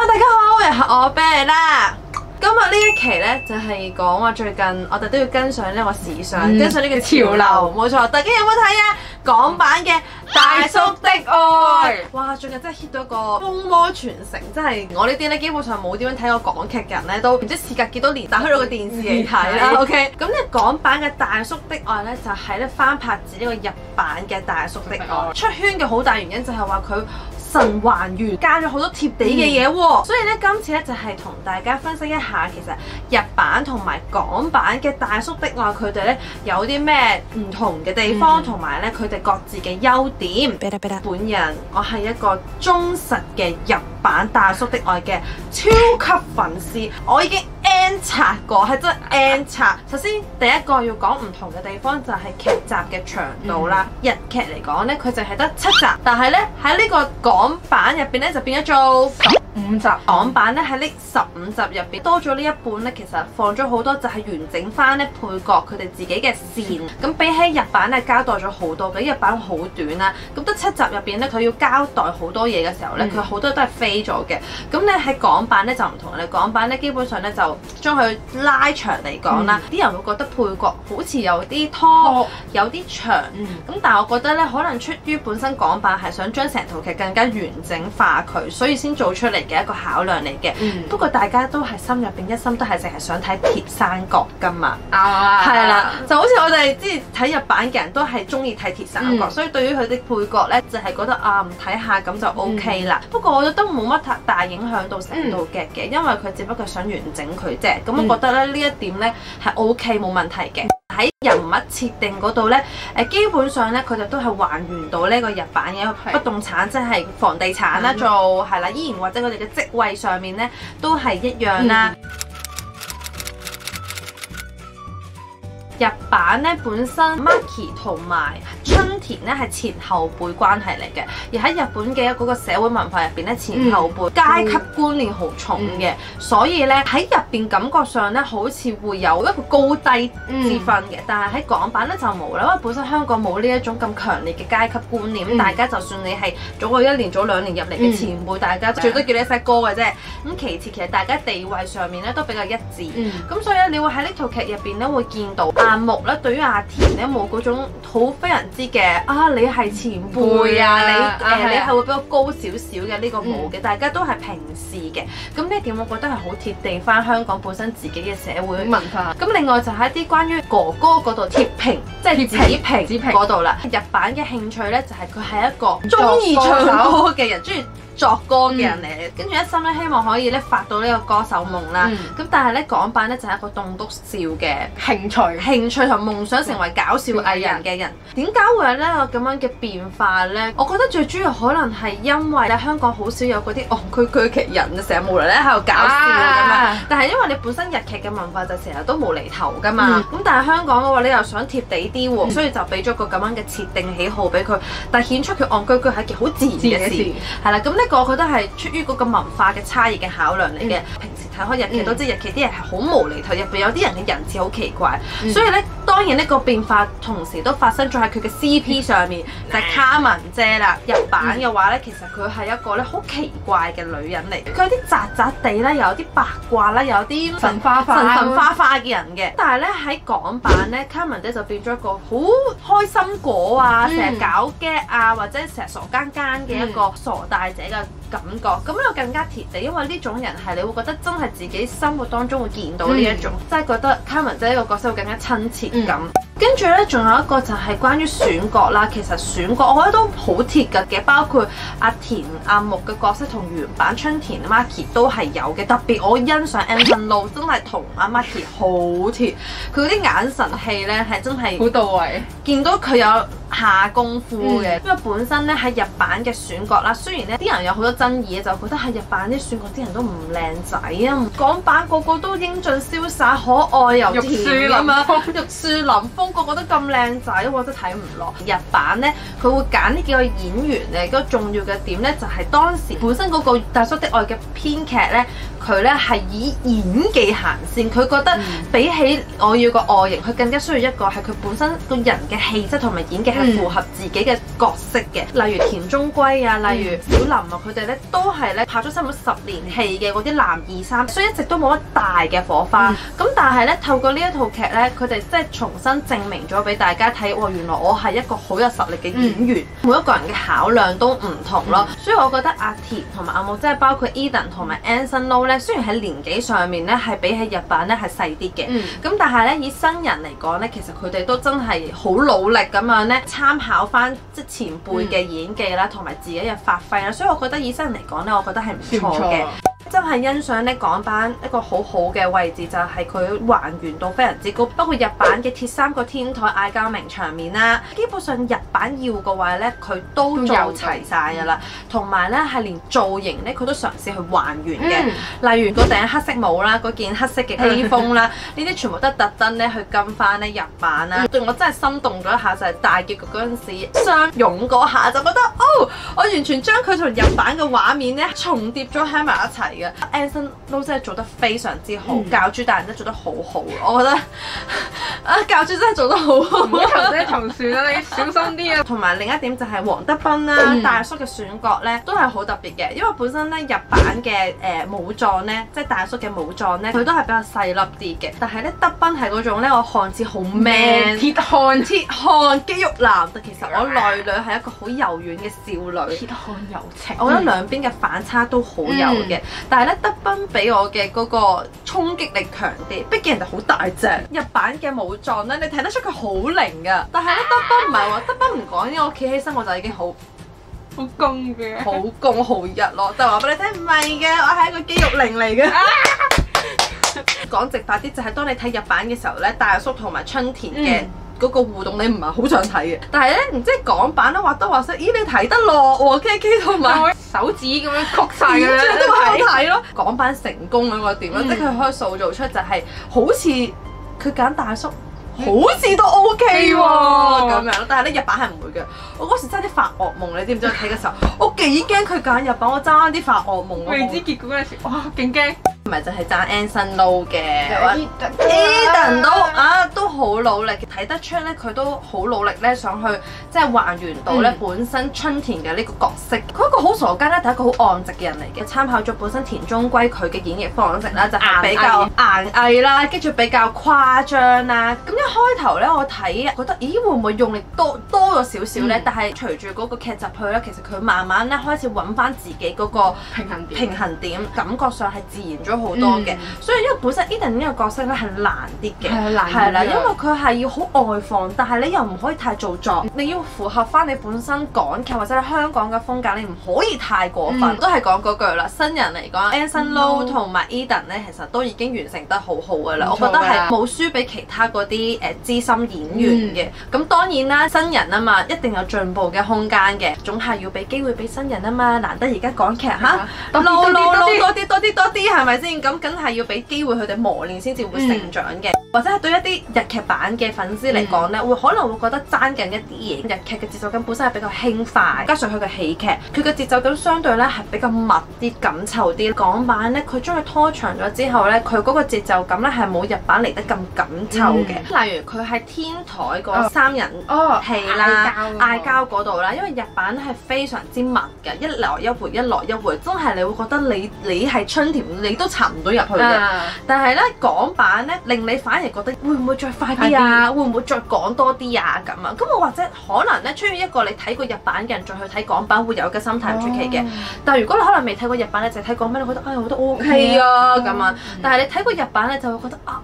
大家好，又係我啤啦。今日呢一期呢，就係講話最近我哋都要跟上呢個時尚，跟上呢個潮流，潮流。冇錯。大家有冇睇啊？港版嘅《大叔的愛》，哇！最近真係 hit 到個風魔全城，真係我呢啲咧基本上冇點樣睇過港劇嘅人咧，都唔知事隔幾多年打開咗個電視嚟睇啦。OK，咁呢港版嘅《大叔的愛》咧就係咧翻拍自呢個日版嘅《大叔的愛》，出圈嘅好大原因就係話佢神還原加咗好多貼地嘅嘢喎，所以咧今次咧就係同大家分析一下，其實日版同埋港版嘅《大叔的愛》佢哋咧有啲咩唔同嘅地方，同埋咧佢哋各自嘅優點。本人我係一個忠實嘅日版《大叔的愛》嘅超級粉絲，我已經 N 刷過，係真係 N 刷。首先第一個要講唔同嘅地方就係劇集嘅長度啦。日劇嚟講呢，佢淨係得7集，但係呢，喺呢個港版入邊呢，就變咗做五集。港版咧喺呢15集入邊多咗呢一半咧，其實放咗好多就係完整翻咧配角佢哋自己嘅線。咁比起日版咧交代咗好多嘅，日版好短啦。咁得七集入邊咧，佢要交代好多嘢嘅時候咧，佢好多都係飛咗嘅。咁咧喺港版咧就唔同啦，港版咧基本上咧就將佢拉長嚟講啦，啲人會覺得配角好似有啲拖，拖有啲長。咁但係我覺得咧，可能出於本身港版係想將成套劇更加完整化佢，所以先做出嚟嘅一個考量嚟嘅。不過大家都係心入邊一心都係淨係想睇鐵三角噶嘛。啱啊，係啦，就好似我哋之前睇日版嘅人都係中意睇鐵三角，所以對於佢啲配角咧，就係覺得啊唔睇下咁就 OK 啦。不過我覺得都冇乜太大影響到成套劇嘅，因為佢只不過想完整佢啫。咁我覺得咧呢一點咧係 OK 冇問題嘅。喺人物設定嗰度咧，基本上咧佢哋都係還原到呢個日版嘅不動產，即係房地產啦，做係啦，依然或者佢哋嘅職位上面咧都係一樣啦。日版咧本身 Maki 同埋春田咧係前後輩關係嚟嘅，而喺日本嘅嗰個社會文化入邊咧，前後輩階級觀念好重嘅，所以咧喺入邊感覺上咧好似會有一個高低之分嘅，但係喺港版咧就冇啦，因為本身香港冇呢一種咁強烈嘅階級觀念，大家就算你係早過一年、早兩年入嚟嘅前輩，大家最多叫你一聲哥嘅啫。咁其次其實大家地位上面咧都比較一致。咁所以咧，你會喺呢套劇入邊咧會見到阿木咧對於阿田咧冇嗰種好非常之嘅啊，你係前輩啊，你係會比較高少少嘅呢個冇嘅，大家都係平視嘅。咁呢一點我覺得係好貼地翻香港本身自己嘅社會文化。咁另外就係一啲關於哥哥嗰度鐵平，即係子平子平嗰度啦。日版嘅興趣咧就係佢係一個中意唱歌嘅人，中意作歌嘅人嚟，跟住一心咧希望可以咧發到呢個歌手夢啦。咁但係咧港版咧就係一個棟篤笑嘅興趣。興趣同夢想成為搞笑藝人嘅人，點解會有呢個咁樣嘅變化呢？我覺得最主要可能係因為咧香港好少有嗰啲戇居居嘅人，成日無厘咧喺度搞笑咁樣。但係因為你本身日劇嘅文化就成日都無厘頭噶嘛，咁但係香港嘅話你又想貼地啲喎，所以就俾咗個咁樣嘅設定喜好俾佢，但係顯出佢戇居居係一件好自然嘅事。自然嘅事。係啦，咁呢個我覺得係出於嗰個文化嘅差異嘅考量嚟嘅。平時睇開日劇都知日劇啲人係好無厘頭，入邊有啲人嘅人設好奇怪，所以咧當然呢個變化同時都發生咗喺佢嘅 CP 上面，就係卡文姐啦。日版嘅話咧，其實佢係一個咧好奇怪嘅女人嚟，佢有啲宅宅地啦，又有啲八卦啦，又有啲神花花神神花花嘅人嘅。但係咧喺港版咧，卡文姐就變咗一個好開心果啊，成日搞 gag 啊，或者成日傻更更嘅一個傻大姐嘅感覺。咁又更加貼地，因為呢種人係你會覺得真係自己生活當中會見到呢一種，真係覺得卡文姐呢個角色會更加親切感。跟住咧，仲有一個就係關於選角啦。其實選角我覺得都好貼㗎嘅，包括阿田、阿木嘅角色同原版春田 Maki 都係有嘅。特別我欣賞 Anson Lo 真係同阿 Maki 好貼，佢嗰啲眼神戲咧係真係好到位。見到佢有下功夫嘅，因為本身咧喺日版嘅選角啦，雖然咧啲人有好多爭議，就覺得喺日版啲選角啲人都唔靚仔啊，港版個個都英俊瀟灑、可愛又甜玉樹咁樣臨風，玉樹臨風，個個都咁靚仔，我真係睇唔落。日版咧，佢會揀呢幾個演員咧，個重要嘅點咧就係當時本身嗰個《大叔的愛》嘅編劇咧，佢佢咧係以演技行先，佢覺得比起我要個外形，佢更加需要一個係佢本身個人嘅氣質同埋演技係符合自己嘅角色嘅。例如田中圭啊，例如小林啊，佢哋咧都係咧拍咗差唔多10年戲嘅嗰啲男二三，所以一直都冇乜大嘅火花。咁但係咧，透過呢一套劇咧，佢哋即係重新證明咗俾大家睇，哇！原來我係一個好有實力嘅演員。每一個人嘅考量都唔同咯，所以我覺得阿田同埋阿木，即係包括 Edan 同埋 Anson Lo 咧，雖然喺年紀上面咧係比起日版咧係細啲嘅，咁但係咧以新人嚟講咧，其實佢哋都真係好努力咁樣咧，參考翻即係前輩嘅演技啦，同埋自己嘅發揮啦，所以我覺得以新人嚟講咧，我覺得係唔錯嘅。真係欣賞咧港版一個好好嘅位置，就係佢還原度非常之高，包括日版嘅鐵三角天台嗌交名場面啦，基本上日版要嘅話咧，佢都做齊晒㗎啦，同埋咧係連造型咧佢都嘗試去還原嘅，例如嗰頂黑色帽啦，嗰件黑色嘅披風啦，呢啲全部都係特登咧去跟翻咧日版啦。對我真係心動咗一下，就係大結局嗰陣時相擁嗰下，就覺得哦，我完全將佢同日版嘅畫面咧重疊咗喺埋一齊嘅。Anson Lo 真係做得非常之好，教主大人真係做得好好，我覺得啊教主真係做得好好。唔好頭車同船啊！你小心啲啊！同埋另一點就係黃德斌啦，大叔嘅選角咧都係好特別嘅，因為本身咧日版嘅武藏咧，即係大叔嘅武藏咧，佢都係比較細粒啲嘅，但係咧德斌係嗰種咧，我看似好 man 鐵漢，鐵漢肌肉男，但其實我內裏係一個好柔軟嘅少女。鐵漢柔情。我覺得兩邊嘅反差都好有嘅，但係咧德斌俾我嘅嗰個衝擊力強啲，畢竟人哋好大隻。日版嘅武藏咧，你睇得出佢好靈噶，但係咧德斌唔係喎，德斌唔講嘢，我企起身我就已經好好攻嘅，好攻好日咯，就話俾你聽唔係嘅，我係一個肌肉靈嚟嘅。講直白啲，就係當你睇日版嘅時候咧，大叔同埋春田嘅嗰個互動你唔係好想睇嘅，但係咧唔知港版咧或多或少，咦你睇得落喎 K K 同埋。手指咁樣曲晒咁樣點都好睇咯。港版成功嗰個點咯，即係佢可以塑造出就係好似佢揀大叔，好似都 OK 喎咁樣，但係咧日版係唔會嘅。我嗰時真係啲發惡夢，你知唔知？我睇嘅時候，我幾驚佢揀日版，我爭啲發惡夢。未知結局嗰陣時，哇，勁驚！唔係就係讚 Anson Lo 嘅，Edan 都啊都好努力，睇得出咧佢都好努力咧，想去即係還原到咧本身春田嘅呢個角色。佢一個好傻更咧，係一個好戇直嘅人嚟嘅。參考咗本身田中圭佢嘅演繹方式啦，就係比較硬毅啦，跟住比較誇張啦。咁一開頭咧，我睇覺得咦會唔會用力多多咗少少咧？但係隨住嗰個劇集去咧，其實佢慢慢咧開始揾翻自己嗰個平衡點，平衡點，感覺上係自然咗好多嘅。所以因為本身 Edan 呢個角色咧係難啲嘅，係難係啦，啲因為佢係要好外放，但係你又唔可以太做作，你要符合翻你本身港劇或者係香港嘅風格，你唔可以太過分。都係講嗰句啦，新人嚟講，Anson Lo 同埋 Edan 咧，其實都已經完成得好好噶啦，我覺得係冇輸俾其他嗰啲資深演員嘅。咁當然啦，新人啊嘛，一定有進步嘅空間嘅，總係要俾機會俾新人啊嘛。難得而家港劇嚇，多啲撈撈撈多多啲多啲多啲係咪先？咁梗係要俾機會佢哋磨練先至會成長嘅。或者係對一啲日劇版嘅粉絲嚟講咧，會可能會覺得爭緊一啲嘢。日劇嘅節奏感本身係比較輕快，加上佢嘅喜劇，佢嘅節奏感相對咧係比較密啲、緊湊啲。港版咧，佢將佢拖長咗之後咧，佢嗰個節奏感咧係冇日版嚟得咁緊湊嘅。例如佢喺天台嗰三人戲啦，嗌交嗰度啦，因為日版係非常之密嘅，一來一回，一來一回，真係你會覺得你係春田，你都插唔到入去嘅。但係咧港版咧，令你反而覺得會唔會再快啲啊？會唔會再講多啲啊？咁啊，咁我或者可能咧，出於一個你睇過日版嘅人再去睇港版會有嘅心態唔出奇嘅。但係如果你可能未睇過日版咧，就睇港版，你覺得哎呀我都 OK 啊咁啊。但係你睇過日版咧，就會覺得啊，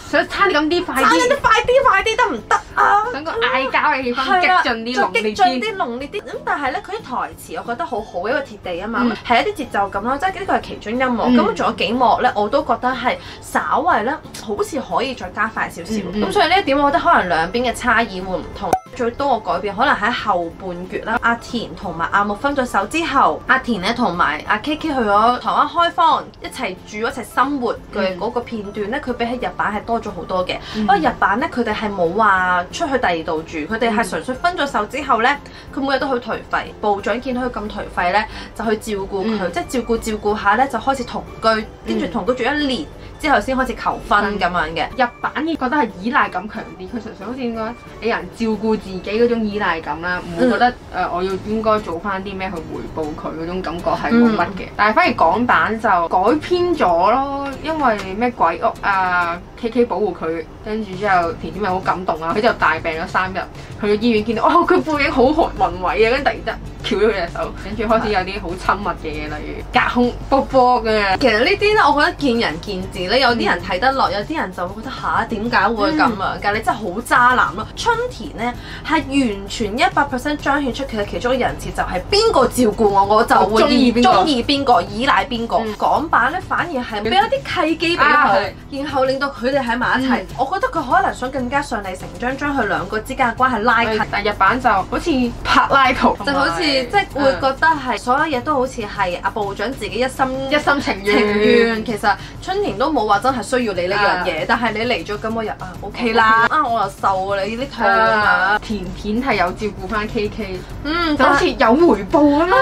想差啲咁啲快爭啲，啲快啲快啲得唔得啊？想個嗌交嘅氣氛激進啲、再濃烈啲。激進啲、濃烈啲。咁但係咧，佢啲台詞我覺得好好，一個貼地啊嘛，係一啲節奏感咯，即係呢個係其中一幕。咁仲有幾幕咧，我都覺得係稍為咧，好似可以再加快少少。咁所以呢一點，我覺得可能兩邊嘅差異會唔同。最多個改變可能喺後半橛啦。阿田同埋阿木分咗手之後，阿田咧同埋阿 K K 去咗台灣開荒，一齊住一齊生活嘅嗰個片段咧，佢比起日版係多咗好多嘅。不過日版咧，佢哋係冇話出去第二度住，佢哋係純粹分咗手之後呢，佢每日都好頹廢。部長見到佢咁頹廢呢，就去照顧佢，即係照顧照顧下呢，就開始同居，跟住同居住一年之後先開始求婚咁樣嘅。日版嘅覺得係依賴感強啲，佢純粹好似應該你人照顧自己嗰種依賴感啦，唔會覺得我要應該做翻啲咩去回報佢嗰種感覺係冇乜嘅。但係反而港版就改編咗咯，因為咩鬼屋啊，KK 保護佢，跟住之後田田咪好感動啊，佢就大病咗3日，去咗醫院見到哦佢背影好宏偉啊，跟住突然間翹咗佢隻手，跟住開始有啲好親密嘅嘢，例如隔空波波嘅。其實呢啲咧，我覺得見仁見智咧，有啲人睇得落，有啲人就會覺得吓，點解會咁樣㗎？你真係好渣男咯！春田呢係完全100% 彰顯出佢嘅其中一個人設，就係邊個照顧我，我就會鍾意邊個中意邊個，依賴邊個。港版咧反而係俾一啲契機俾佢，然後令到佢哋喺埋一齊。我覺得佢可能想更加順理成章將佢兩個之間嘅關係拉近。但日版就好似柏拉圖，就好似即係會覺得係所有嘢都好似係阿部長自己一心一心情願。情願，其實春田都冇話真係需要你呢樣嘢，但係你嚟咗咁我又啊 OK 啦，啊我又受你呢套咁樣，田田係有照顧翻 KK，就但好似有回報咁樣。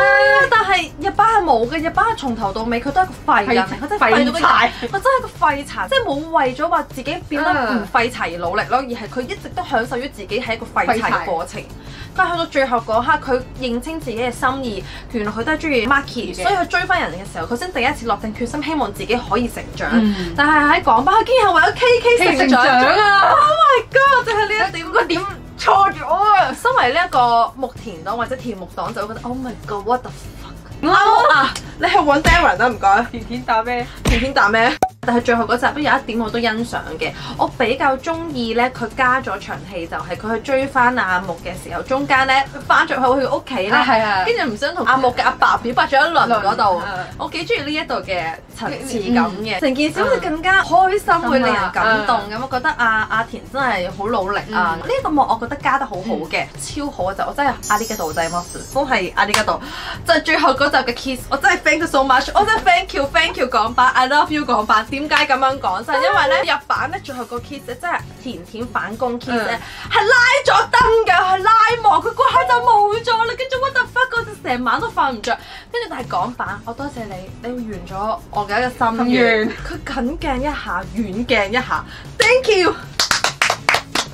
但係日版係冇嘅，日版係從頭到尾佢都係個廢人，佢真係廢到個人，柴。佢真係個廢柴，即係冇為咗話自己變得唔廢柴而努力咯，而係佢一直都享受於自己係一個廢柴嘅過程。佢去到最後嗰刻，佢認清自己嘅心意，原來佢都係中意 Marky，所以佢追翻人嘅時候，佢先第一次落定決心，希望自己可以成長。但係喺港版，佢竟然係為咗 KK 成長。成長啊！ Oh my god！就係呢一點。個點錯咗啊！身為呢一個木田黨或者田木黨，就會覺得 Oh my god！What the fuck？阿木啊，你去揾 Darren 啦，唔該。田田打咩？田田打咩？但係最後嗰集都有一點我都欣賞嘅，我比較中意咧，佢加咗場戲就係佢去追翻阿木嘅時候，中間咧翻咗去佢屋企咧，啊係啊跟住唔想同阿木嘅阿爸表白咗一輪嗰度，我幾中意呢一度嘅層次感嘅，成件事好似更加開心，會令人感動咁。我覺得阿田真係好努力啊！呢個幕我覺得加得好好嘅，超好啊！就我真係ありがとうございます，真係ありがとう。就係最後嗰集嘅 kiss，我真係 thank you so much，我真係 thank you thank you 港版，I love you 港版。點解咁樣講？就係因為咧日版咧最後個 kiss 咧真係田田反攻 kiss 咧係拉咗燈嘅，係拉幕，佢嗰下就冇咗啦。跟住 what the fuck 嗰陣成晚都瞓唔着。跟住但係港版，我多謝你，你完咗我嘅一個心願。佢近鏡一下，遠鏡一下，thank you。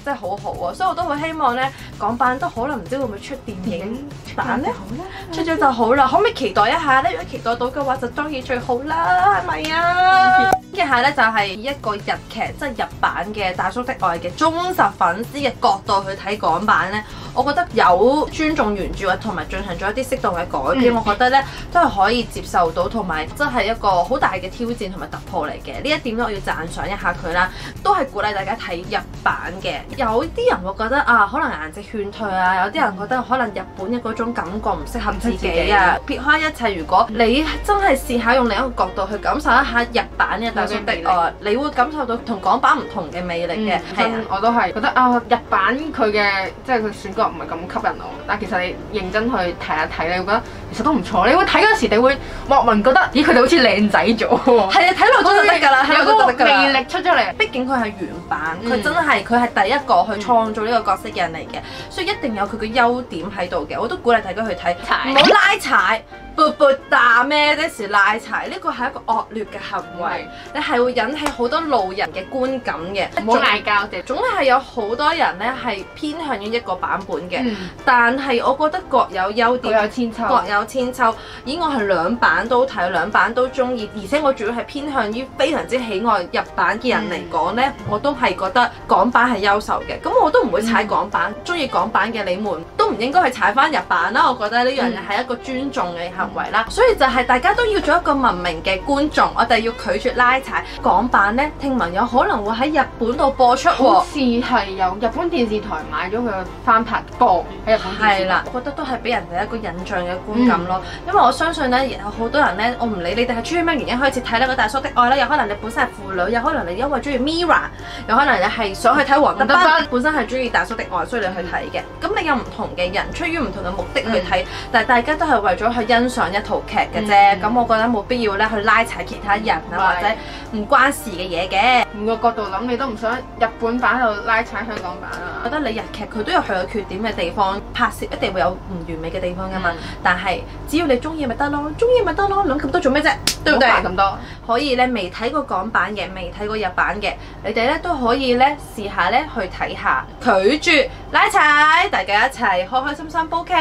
真係好好啊！所以我都好希望咧，港版都可能唔知會唔會出電影版咧？好啦，出咗就好啦，可唔可以期待一下咧？如果期待到嘅話，就當然最好啦，係咪啊？接下咧就係一個日劇，即係日版嘅《大叔的愛》嘅忠實粉絲嘅角度去睇港版咧，我覺得有尊重原著同埋進行咗一啲適當嘅改編，我覺得咧都係可以接受到，同埋真係一個好大嘅挑戰同埋突破嚟嘅。呢一點咧，我要讚賞一下佢啦，都係鼓勵大家睇日版嘅。有啲人會覺得啊，可能顏值勸退啊，有啲人覺得可能日本嘅嗰種感覺唔適合自己啊。撇開一切，如果你真係試下用另一個角度去感受一下日版嘅《大叔的愛》，你會感受到同港版唔同嘅魅力嘅。係啊。我都係覺得啊，日版佢嘅即係佢選角唔係咁吸引我，但係其實你認真去睇一睇，你會覺得其實都唔錯。你會睇嗰時，你會莫名覺得，咦佢哋好似靚仔咗喎，係啊，睇落咗就得㗎啦，睇有嗰個落咗就得㗎啦。魅力出咗嚟。畢竟佢係原版，佢真係佢係第一個去創造呢個角色嘅人嚟嘅，所以一定有佢嘅優點喺度嘅。我都鼓勵大家去睇，唔好拉柴，撥撥打咩的時拉柴，呢個係一個惡劣嘅行為，你係會引起好多路人嘅觀感嘅。唔好嗌交啫。總係有好多人咧係偏向於一個版本嘅，但係我覺得各有優各點。有千秋。各有千秋。咦，我係兩版都睇，兩版都中意，而且我主要係偏向於非常之喜愛日版嘅人嚟講呢，我都係覺得港版係優秀嘅。咁我都唔會踩港版，中意港版嘅你們都唔應該去踩翻日版啦。我覺得呢樣嘢係一個尊重嘅行為啦。所以就係大家都要做一個文明嘅觀眾，我哋要拒絕拉踩。港版呢，聽聞有可能會喺日本度播出喎。好似係有日本電視台買咗佢嘅翻拍播喺日本電視台。係啦，我覺得都係俾人哋一個印象嘅觀感咯。因為我相信咧，有好多人咧，我唔理你哋係出於咩原因開始睇呢個大叔的愛啦，有可能你本身係腐女，有可能你因為中意 Mirror，有可能你係想去睇黃德黃德斌，本身係中意大叔的愛，所以你去睇嘅。咁你有唔同嘅人，出於唔同嘅目的去睇，但係大家都係為咗去欣賞一套劇嘅啫。咁我覺得冇必要咧去拉踩其他人啊，或者唔關事嘅嘢嘅。換個角度諗，你都唔想日本版喺度拉踩香港版啊。覺得你日劇佢都有佢嘅缺點嘅地方，拍攝一定會有唔完美嘅地方噶嘛。但係只要你中意咪得咯，中意咪得咯，諗咁多做咩啫？對唔對？唔好煩咁多。可以咧未睇過港版嘅，未睇過日版嘅，你哋咧都可以咧試下咧去睇下，拒絕拉踩，大家一齊開開心心煲劇。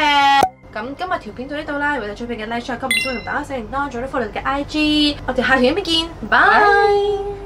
咁今日條片到呢度啦，如果你中意嘅 like、share、comment、同打開小鈴鐺，仲有 follow 嘅 IG，我哋下條影片見，拜。